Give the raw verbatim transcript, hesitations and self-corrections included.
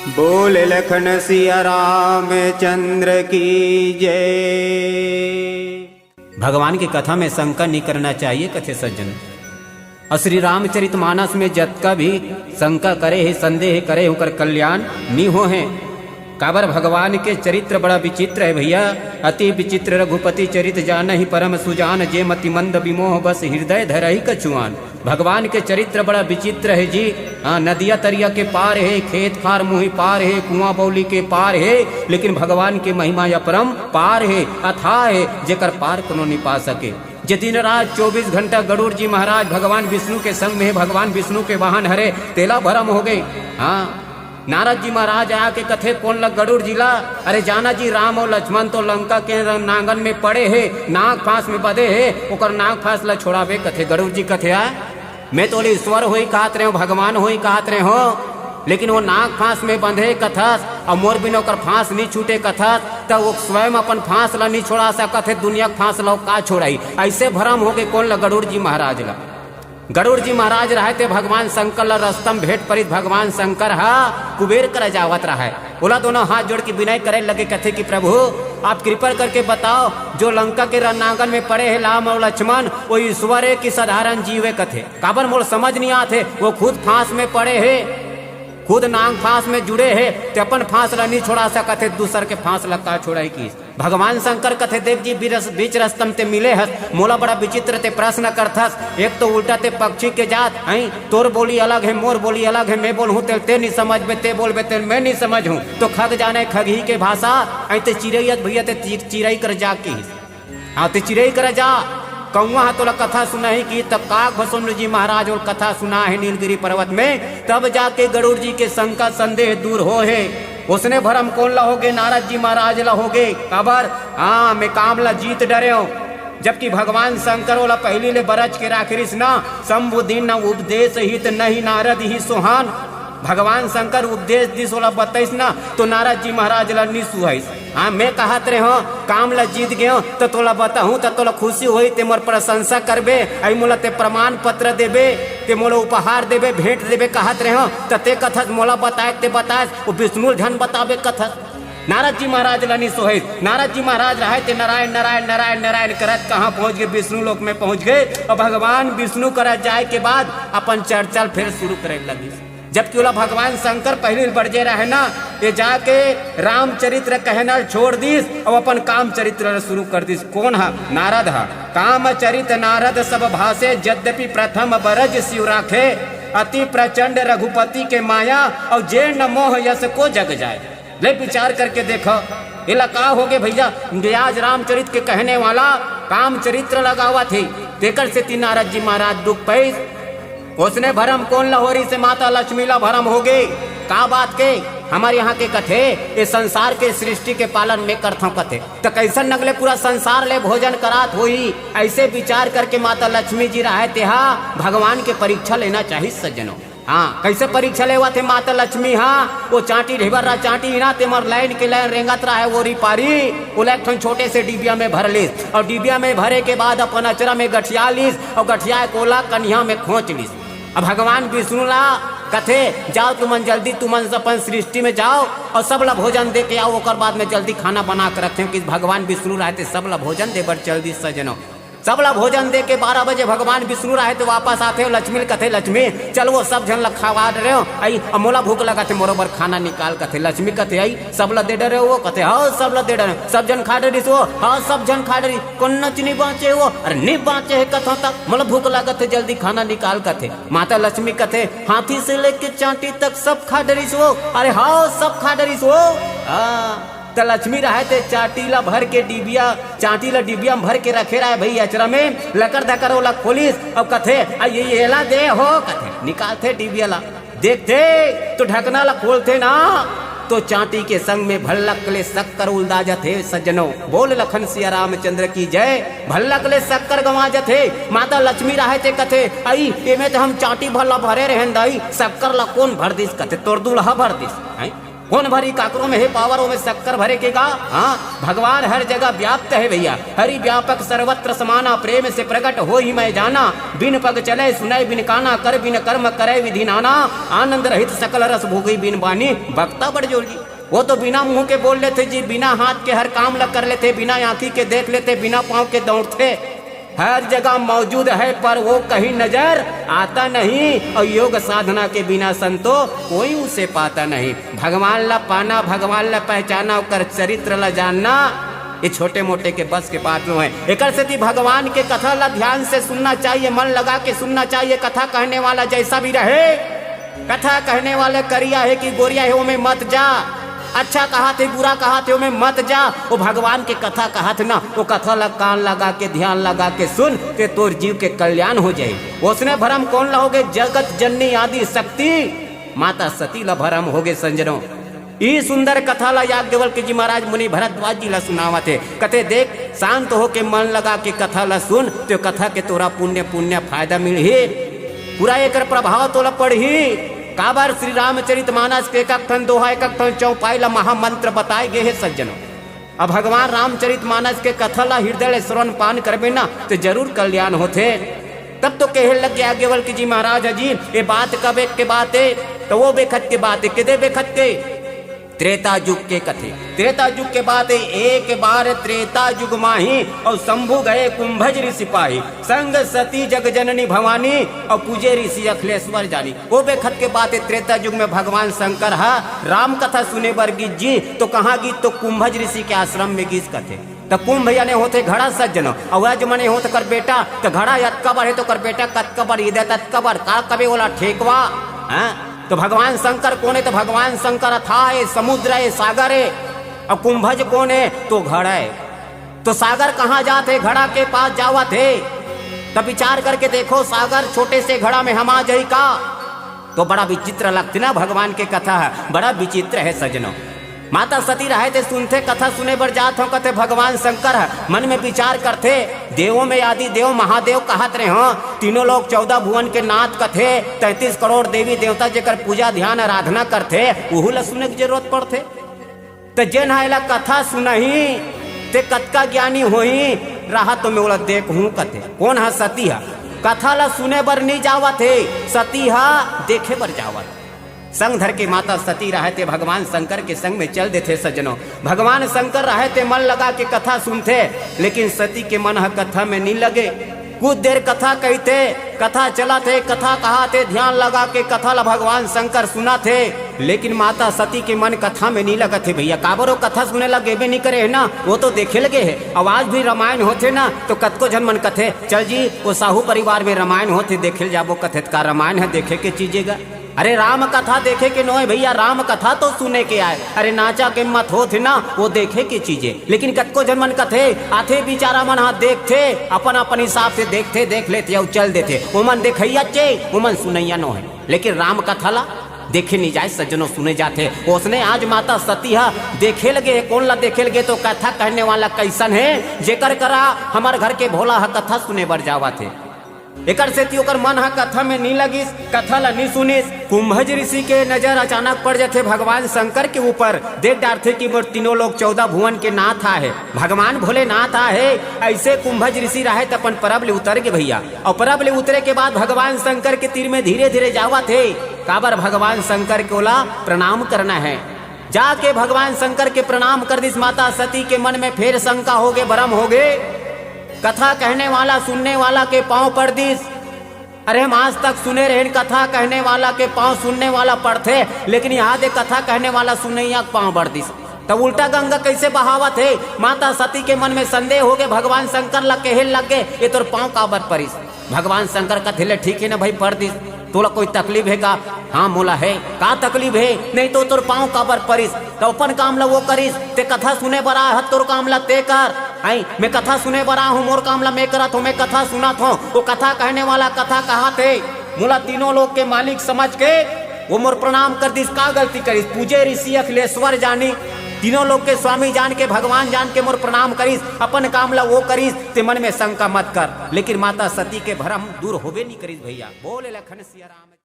बोल लखन सिया रामचंद्र की जय। भगवान के कथा में शंका नहीं करना चाहिए, कथे सज्जन। और श्री रामचरित मानस में जतका भी शंका करे हे, संदेह करे हे, ओकर कल्याण नहीं हो हे। काबर भगवान के चरित्र बड़ा विचित्र हे भैया, अति विचित्र। रघुपति चरित जानहि परम सुजान, जे मति मंद विमोह बस हृदय धरहि कछुआन। भगवान के चरित्र बड़ा विचित्र हे जी। हाँ, नदिया तरिया के पार हे, खेत खार मुही पार हे, कुआं बौली के पार हे, लेकिन भगवान के महिमा अपरंपार हे, अथाह हे, जेकर पार कोनो नि पा सके। जे दिन रात चौबीस घंटा गरुड़ जी महाराज भगवान विष्णु के संग में हे, भगवान विष्णु के वाहन हरे, तेला भरम हो गए। हाँ, नारद जी महाराज आके कथे कोन ल, गरुड़ जी ला, अरे जाना जी, राम और लक्ष्मण तो लंका के रन-, नांगन में पड़े हे, नाग फांस में बंधे हे, ओकर नाग फांस ला छोड़ाबे कथे। गरुड़ जी कथे, आ, मैं तो ओला ईश्वर होई कहत रहे हों, भगवान होई कहत रहे हों, लेकिन वो नाग फांस में बंधे कथस, और मोर बिन ओकर फांस नहीं छूटे कथस, त वो स्वयं अपन फांस ला नहीं छोड़ा सकत हे, दुनिया के फांस ला का छोड़ाई? ऐसे भरम हो गए कोन ल, गरुड़ जी महाराज ला। गरुड़ जी महाराज रहे ते भगवान शंकर ला रस्ता म भेंट परिस। भगवान शंकर हा कुबेर करा जावत रहे, ओला दोनों हाथ जोड़ के विनय करे लगे, कथे कि प्रभु, आप कृपा करके बताओ, जो लंका के रणांगन में पड़े हे राम और लक्ष्मण, वो ईश्वर हे कि साधारण जीव हे कथे। काबर मोला समझ नहीं आत हे, वो खुद फांस में पड़े हे, खुद नाग फांस में जुड़े हे, ते अपन फांस ला नहीं छोड़ा सकत हे, दूसर के फांस ला का छोड़ाही कि? भगवान शंकर कथे, देख जी, बीरस-, बीच रस्ता म ते मिले हस, मोला बड़ा विचित्र ते प्रश्न करथस। एक तो उल्टा ते पक्षी के जात, हैं, तोर बोली अलग हे, मोर बोली अलग हे, मैं बोलहूं तेल ते नहीं समझबे, ते बोलबे तेल मैं नहीं समझहूं, तो खग जाने खगही के भाषा, हैं, ते चिरई अस भैया, ते चि-, चिरई कर जा किहिस। हाँ, ते चिरई करा जा, कौआ ह तोला कथा सुनाही कि? त काग भसोन जी महाराज ओला कथा सुनाय हे नीलगिरी पर्वत में, तब जाके गरुड़ जी के शंका संदेह दूर होय हे। ओसने भरम कोन ला होगे? नारद जी महाराज ला होगे। काबर? हाँ, मैं काम ला जीत डरेंव। जबकि भगवान शंकर ओला पहिली ले बरज के राखे रिहिस ना, शंभु दीन्ह उपदेश हित, नहीं नारद ही सोहान। भगवान शंकर उपदेश दिस, ओला बतइस ना, तो नारद जी महाराज ला नि सुहाइस। हाँ, मैं कहत रहे हों, काम ला जीत गेंव, त तोला बताहूं, त तोला खुशी होही, ते मोर प्रशंसा करबे, अई मोला ते प्रमाण पत्र देबे, ते मोला उपहार देबे, भेंट देबे कहत रहे हों, त ते कथस मोला बताए, ते बताए, वो विष्णु ल झन बताबे कथस। नारद जी महाराज ला नि सोहाइस। नारद जी महाराज रहे ते नारायण, नारायण, नारायण, नारायण करत कहाँ पहुंच गे? विष्णु लोक में पहुंच गे। अउ भगवान विष्णु करा जाय के बाद अपन चर्चा ल फेर शुरू करे लगिस। जबकि ओला भगवान शंकर पहिली बरजे रहे ना, ये जाके रामचरित्र कहना छोड़ दिस अउ अपन काम चरित्र शुरू कर दिस। कोन ह? नारद ह। काम चरित नारद सब भाषे, यद्यपि प्रथम बरज शिव राखे। अति प्रचंड रघुपति के माया, अउ जे न मोह यस को जग जाय। ले विचार करके देखो, एला का होगे भैया? ब्यास रामचरित के कहने वाला काम चरित्र लगावत हे, तेकर सेती नारद जी महाराज दुख पइस। ओसने भरम कोन ला हो रिहिसे? माता लक्ष्मी ला भरम होगे। का बात के? हमर यहाँ के कथे, ए संसार के सृष्टि के पालन मैं करथंव कथे। त कइसन नगले पूरा संसार ले भोजन करात होही? अइसे विचार करके माता लक्ष्मी जी रहे तेहा भगवान के परीक्षा लेना चाहिस सज्जनों। हाँ, कइसे परीक्षा लेवत हे माता लक्ष्मी? हाँ, वो चांटी ढेबर रहा, चांटी ना ते मर लाइन के लाइन रेंगत रहा है, वो री पारी, ओला एक ठन छोटे से डिबिया में भर लिस, अउ डिबिया में भरे के बाद अपन अचरा में गठिया लिस, अउ गठिया के ओला कनिहा में खोंच लिस। अब भगवान विष्णु ला कथे, "जाओ तुमन जल्दी, तुमन अपन सृष्टि में जाओ अउ सब ला भोजन दे के आओ, ओकर बाद में जल्दी खाना बना के रखेंव," कि भगवान विष्णु रहते सब ला भोजन दे बर चल दिस सजनो। सब ला भोजन दे के बारह बजे भगवान विष्णु रहे ते वापस आथे, लक्ष्मी ल कथे, "लक्ष्मी, चल वो सब झन ला खवा डरेंव, अई, अब मोला भूख लगत हे, मोरो बर खाना निकाल," कथे। लक्ष्मी कथे, "अई, सब ला दे डरेंव वो?" कथे, "हाँ, सब ला दे डरेंव।" "सब झन खा डरिस वो?" "हाँ, सब झन खा डरिस।" "कोन्नच नि बांचे वो?" "अरे, नि बांचे हे कथंव त, मोला भूख लगत हे, जल्दी खाना निकाल," कथे। माता लक्ष्मी कथे, "हाथी से लेके चांटी तक सब खा डरिस वो?" "अरे हाँ, सब खा डरिस वो।" हाँ। त लक्ष्मी रहे ते चांटी ला भर के डिबिया, चांटी ला डिबिया में भर के रखे रहे भई अचरा में, लकर धकर ओला खोलिस, अब कथे, "आ ये, ये ला दे हो," कथे, निकालथे डिबिया ला, देखथे तो ढकना ला खोलथे ना, तो चांटी के संग में भल्लक ले शक्कर उलदा जथे सज्जनो। बोल लखन सिया रामचंद्र की जय। भल्लक ले शक्कर गंवा जथे। माता लक्ष्मी रहे ते कथे, "अई, एमे तो हम चांटी भर ला भरे रहेन दाई, शक्कर ला कोन भर दिस?" कथे, "तोर दूल्हा भर दिस।" हैं? कोन भरी काकरो में हे पावर, ओमे शक्कर भरे के का? हाँ, भगवान हर जगह व्याप्त है भैया। हरि व्यापक सर्वत्र समाना, प्रेम से प्रगट होहि मैं जाना। बिन पग चले सुनय बिन काना, कर बिन कर्म करे विधि नाना। आनंद रहित सकल रस भोगी, बिन बानी भक्ता बड़ जोगी। वो तो बिना मुंह के बोल लेथे जी, बिना हाथ के हर काम ला कर लेथे, बिना आंखी के देख लेथे, बिना पांव के दौड़थे। हर जगह मौजूद है, पर वो कहीं नजर आता नहीं। और योग साधना के बिना संतो कोई उसे पाता नहीं। भगवान ला पाना, भगवान ला पहचाना, ओकर चरित्र ला जानना, ये छोटे मोटे के बस के बात नोहे। एकर सेती भगवान के कथा ला ध्यान से सुनना चाहिए, मन लगा के सुनना चाहिए। कथा कहने वाला जैसा भी रहे, कथा कहने वाले करिया हे कि गोरिया हे, ओमे मत जा। अच्छा कहाथे, बुरा कहाथे, ओमे मत जा। वो भगवान के कथा कहाथे ना, वो कथा ला कान लगा के, ध्यान लगा के सुन, ते तोर जीव के कल्याण हो जाए। ओसने भरम कोन ला होगे? जगत जननी आदि शक्ति माता सती ला भरम होगे सज्जनों। ई सुंदर कथा ला याज्ञवल्क्य जी महाराज मुनि भरद्वाज जी ला सुनावत हे। कथे, देख, शांत होके मन लगा के कथा ला सुन, तो कथा के तोरा पुण्य, पुण्य फायदा मिलही। पूरा एकर प्रभाव तोला पड़ही। काबर श्री रामचरित मानस के एक एक ठन दोहा, एक एक ठन चौपाई ला महामंत्र बताए गे हे सज्जनों। अब भगवान रामचरित मानस के कथा ला हृदय ले श्रवण पान करबे ना, तो जरूर कल्याण होथे। तब तो कहे लग गया याज्ञवल्क्य जी महाराज जी, ये बात कब एक के बात है, तो वो बेखत के बात है, किदे बेखत के? त्रेता युग के कथे। त्रेता युग के बात है, एक बार त्रेता युग माही, और शंभु गए कुंभज ऋषि पाही। संग सती जग जननी भवानी, और पूजे ऋषि अखिलेश्वर जानी। वो बेखत के बात है, त्रेता युग में भगवान शंकर हा राम कथा सुने बर गीस जी, तो कहाँ गीस? तो कुंभज ऋषि के आश्रम में गीस कथे। त कुंभ याने होथे घड़ा सज्जन, अउ अज मने होथे कर बेटा, त घड़ा अतका बड़ हे त ओकर बेटा कतका बड़, इदे ततका बड़, का कबे ओला ठेकवा? हैं? तो भगवान शंकर कोन हे? तो भगवान शंकर अथाह हे, समुद्र हे, सागर हे। अउ कुंभज कोन हे? तो घड़ा हे। तो सागर कहाँ जात हे? घड़ा के पास जावत हे। तब विचार करके देखो, सागर छोटे से घड़ा में हमा जाही का? तो बड़ा विचित्र लगथे ना भगवान के कथा ह, बड़ा विचित्र हे सज्जनो। माता सती रहय ते सुनथे, कथा सुने बर जात हंव कथे भगवान शंकर ह, मन में विचार करथे, देवों में आदि देव महादेव कहत रहे हंव, तीनों लोक चौदह भुवन के नाथ कथे, तैंतीस करोड़ देवी देवता जेकर पूजा ध्यान आराधना करथे, उहू ला सुने के जरूरत पड़थे। त जेन ह एला कथा सुनही, ते कतका ज्ञानी होही, राहत तो मैं ओला देखहूं कथे। कोन ह? सती ह। कथा ला सुने बर नी जावत हे, सती ह देखे बर जावत। संग धर के माता सती रहय ते भगवान शंकर के संग में चल देथे सज्जनो। भगवान शंकर रहय ते मन लगा के कथा सुनथे, लेकिन सती के मन ह कथा में नी लगे। कुछ देर कथा कहिथे, कथा चलत हे, कथा कहात हे, ध्यान लगा के कथा ला भगवान शंकर सुनत हे, लेकिन माता सती के मन कथा में नी लगत हे भैया। काबर ओ कथा सुने ला गेबे नी करे हे ना, वो तो देखे लगे हे। अउ आज भी रामायण होथे ना, तो कतको झन मन कथे, "चल जी, वो साहू परिवार में रामायण होथे, देखे ल जाबो," कथे, "त का रामायण ह देखे के चीज हे गा?" अरे राम कथा देखे के नोहे भैया, राम कथा तो सुने के आय। अरे नाचा के मत होत हे ना, वो देखे के चीज हे। लेकिन कतको झन मन कथे, आथे बिचारा मन ह देखथे, अपन अपन हिसाब से देखथे, देख लेथे अउ चल देथे। ओमन देखइया चे, ओमन सुनइया नोहे। लेकिन राम कथा ला देखे नी जाय सज्जनो, सुने जाथे। ओसने आज माता सती ह देखे लगे हे। कोन ला देखे लगे? तो कथा कहने वाला कइसन हे, जेकर करा हमर घर के भोला ह कथा सुने बर जावत हे। एकर सेती ओकर मन ह कथा में नी लगिस, कथा ला नी सुनिस। कुंभज ऋषि के नजर अचानक पड़ जथे भगवान शंकर के ऊपर, देख डारथे कि मोर तीनों लोक चौदह भुवन के नाथ आहे, भगवान भोलेनाथ आहे। अइसे कुंभज ऋषि राहय त अपन परब ले उतर गे भैया, अउ परब ले उतरे के बाद भगवान शंकर के तीर में धीरे धीरे जावत हे, काबर भगवान शंकर के ओला प्रणाम करना हे। जाके भगवान शंकर के प्रणाम कर दिस। माता सती के मन में फेर शंका होगे, भरम होगे। कथा कहने वाला, सुनने वाला के पांव पड़ दिस। अरे हम आज तक सुने रहेन कथा कहने वाला के पांव सुनने वाला पड़थे, लेकिन यहाँ दे कथा कहने वाला सुनइया के पांव पड़ दिस। तब उल्टा गंगा कइसे बहावत हे? माता सती के मन में संदेह होगे, भगवान शंकर ला कहे लग गे, "ये तोर पांव काबर परिस?" भगवान शंकर कथे ले, "ठीक हे ना भाई, पड़ दिस, तोला कोई तकलीफ हे का?" "हाँ, मोला हे।" "का तकलीफ हे?" "नहीं तो तोर पांव काबर परिस?" "त अपन काम ला वो करिस, ते कथा सुने बर आय हस, तोर काम ला ते कर।" "आई, मैं कथा सुने बर आय हूँ, मोर काम ला मैं करत हूँ, मैं कथा सुनत हूँ।" वो कथा कहने वाला कथा कहात हे, "मोला तीनों लोक के मालिक समझ के वो मोर प्रणाम कर दिस।" "का गलती करिस?" "पूजे ऋषि अखिलेश्वर जानी, तीनों लोक के स्वामी जान के, भगवान जान के मोर प्रणाम करिस, अपन काम ला वो करिस, ते मन में शंका मत कर।" लेकिन माता सती के भरम दूर होबे नी करिस भैया। बोले लखन सिया राम।